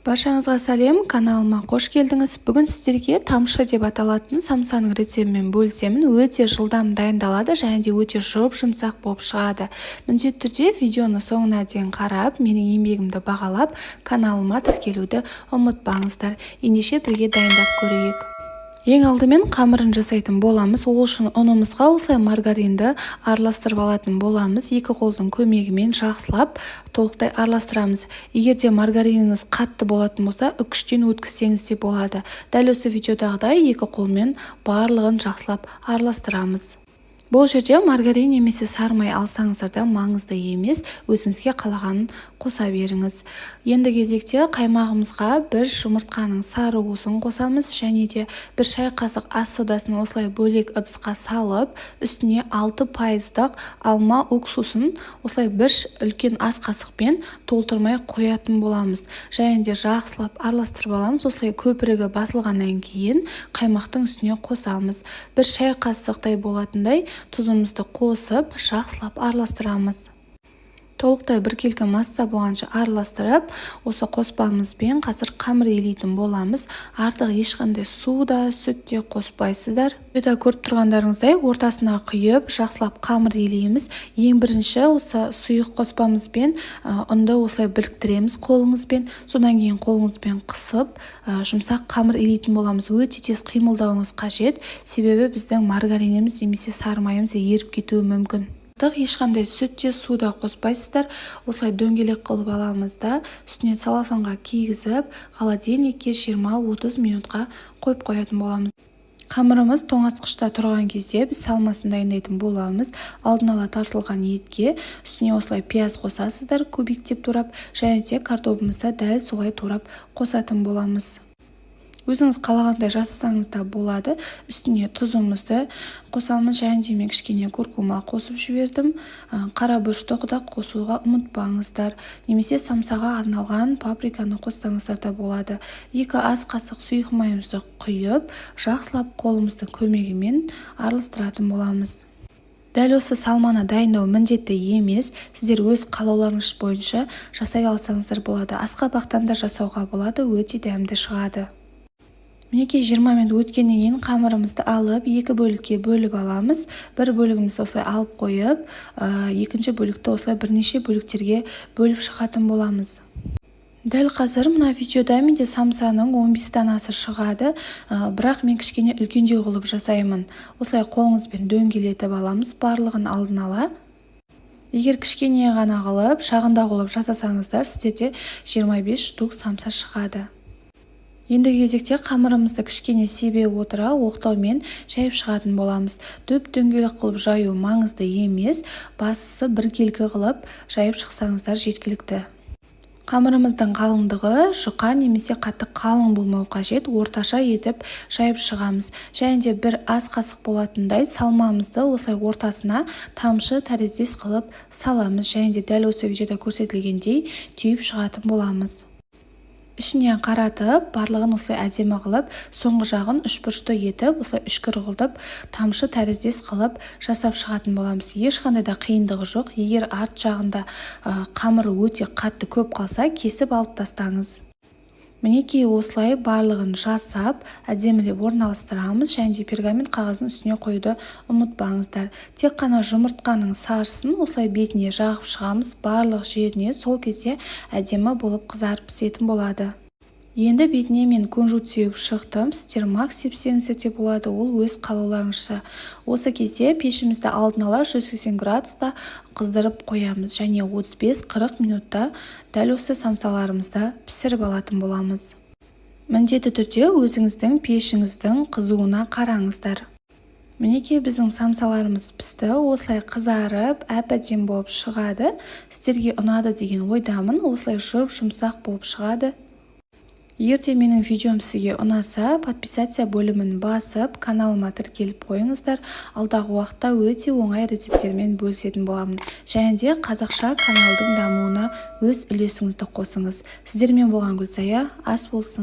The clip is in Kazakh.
Баршаңызға сәлем! Каналыма қош келдіңіз! Бүгін сіздерге тамшы деп аталатын самсаның рецептімен бөлісемін. Өте жылдам дайындалады және де өте жұп-жұмсақ болып шығады. Міндетті түрде видеоны соңына дейін қарап, менің еңбегімді бағалап, каналыма тіркелуді ұмытпаңыздар. Ендеше, бірге дайындап көрейік. Ең алдымен қамырын жасайтын боламыз. Ол үшін ұнымызға осылай маргаринді араластырып алатын боламыз. Екі қолдың көмегімен жақсылап толықтай араластырамыз. Егер де маргариніңіз қатты болатын болса, үккіштен өткізсеңіз де болады. Дәл осы видеодағыдай екі қолмен барлығын жақсылап араластырамыз. Бұл жерде маргарин немесе сары май алсаңыздар да маңызды емес, өзіңізге қалағанын қоса беріңіз. Енді кезекте қаймағымызға бір жұмыртқаның сары уысын қосамыз және де бір шай қасық ас содасын осылай бөлек ыдысқа салып, үстіне 6%-дық алма уксусын осылай бір үлкен ас қасықпен толтырмай қоятын боламыз және де жақсылап араластырып аламыз. Осылай көпірігі басылғаннан кейін қаймақтың үстіне қосамыз. Бір шай қасықтай болатындай тұзымызды қосып, жақсылап араластырамыз. Толықтай біркелкі масса болғанша араластырып, осы қоспамызбен қазір қамыр илейтін боламыз. Артық ешқандай су да, сүт те қоспайсыздар. Видеода көріп тұрғандарыңыздай, ортасына құйып, жақсылап қамыр илейміз. Ең бірінші осы сұйық қоспамызбен ұнды осылай біріктіреміз қолыңызбен. Содан кейін қолыңызбен қысып, жұмсақ қамыр илейтін боламыз. Өте тез қимылдауыңыз қажет, себебі біздің маргариніміз немесе сары майымыз еріп кетуі мүмкін. Ешқандай сүт те, су да қоспайсыздар. Осылай дөңгелек қылып аламыз да, үстіне целлофанға кигізіп, холодильникке 20-30 минутқа қойып қоятын боламыз. Қамырымыз тоңазытқышта тұрған кезде біз салмасын дайындайтын боламыз. Алдын ала тартылған етке үстіне осылай пияз қосасыздар, кубиктеп турап, және де картобымызды дәл солай турап қосатын боламыз. Өзіңіз қалағандай жасасаңыз да болады. Үстіне тұзымызды қосамыз және де мен кішкене куркума қосып жібердім. Қара бұрышты да қосуға ұмытпаңыздар немесе самсаға арналған паприканы қоссаңыздар да болады. 2 ас қасық сұйық майымызды құйып, жақсылап қолымыздың көмегімен араластыратын боламыз. Дәл осы салманы дайындау міндетті емес, сіздер өз қалауларыңыз бойынша жасай алсаңыздар болады. Асқабақтан да жасауға болады, өте дәмді шығады. Мінекей, 20 минут өткеннен кейін қамырымызды алып, екі бөлікке бөліп аламыз. Бір бөлігімізді осылай алып қойып, екінші бөлікті осылай бірнеше бөліктерге бөліп шығатын боламыз. Дәл қазір мына видеода менде самсаның 15 данасы шығады, бірақ мен кішкене үлкендеу қылып жасаймын. Осылай қолыңызбен дөңгелетіп аламыз барлығын алдын ала. Егер кішкене ғана қылып, шағындау қылып жасасаңыздар, сіздерде 25 штук самса шығады. Ендігі кезекте қамырымызды кішкене себе отыра оқтаумен жайып шығатын боламыз. Дөп дөңгелек қылып жаю маңызды емес, бастысы біркелкі қылып жайып шықсаңыздар жеткілікті. Қамырымыздың қалыңдығы жұқа немесе қатты қалың болмау қажет, орташа етіп жайып шығамыз. Және де бір ас қасық болатындай салмамызды осылай ортасына тамшы тәріздес қылып саламыз және де дәл осы видеода көрсетілгендей түйіп шығатын боламыз. Ішіне қаратып, барлығын осылай әдемі қылып, соңғы жағын үшбұрышты етіп, осылай үшкір қылып, тамшы тәріздес қылып жасап шығатын боламыз. Ешқандай да қиындығы жоқ. Егер арт жағында қамыр өте қатты көп қалса, кесіп алып тастаңыз. Мінекей, осылай барлығын жасап, әдемілеп орналастырамыз және де пергамент қағаздың үстіне қоюды ұмытпаңыздар. Тек қана жұмыртқаның сарысын осылай бетіне жағып шығамыз барлық жеріне, сол кезде әдемі болып қызарып пісетін болады. Енді бетіне мен кунжут сеуіп шықтым. Сіздер мак сепсеңіздер де болады, ол өз қалауларыңызша. Осы кезде пешімізді алдын ала 180 градуста қыздырып қоямыз және 35-40 минутта дәл осы самсаларымызды пісіріп алатын боламыз. Міндетті түрде өзіңіздің пешіңіздің қызуына қараңыздар. Мінекей, біздің самсаларымыз пісті. Осылай қызарып, әп-әдемі болып шығады. Сіздерге ұнады деген ойдамын. Осылай жұп-жұмсақ болып шығады. Егер де менің видеом сізге ұнаса, подписаться бөлімін басып, каналыма тіркеліп қойыңыздар. Алдағы уақытта өте оңай рецепттермен бөлісетін боламын. Және де қазақша каналдың дамуына өз үлесіңізді қосыңыз. Сіздермен болған Гүлсая, ас болсын.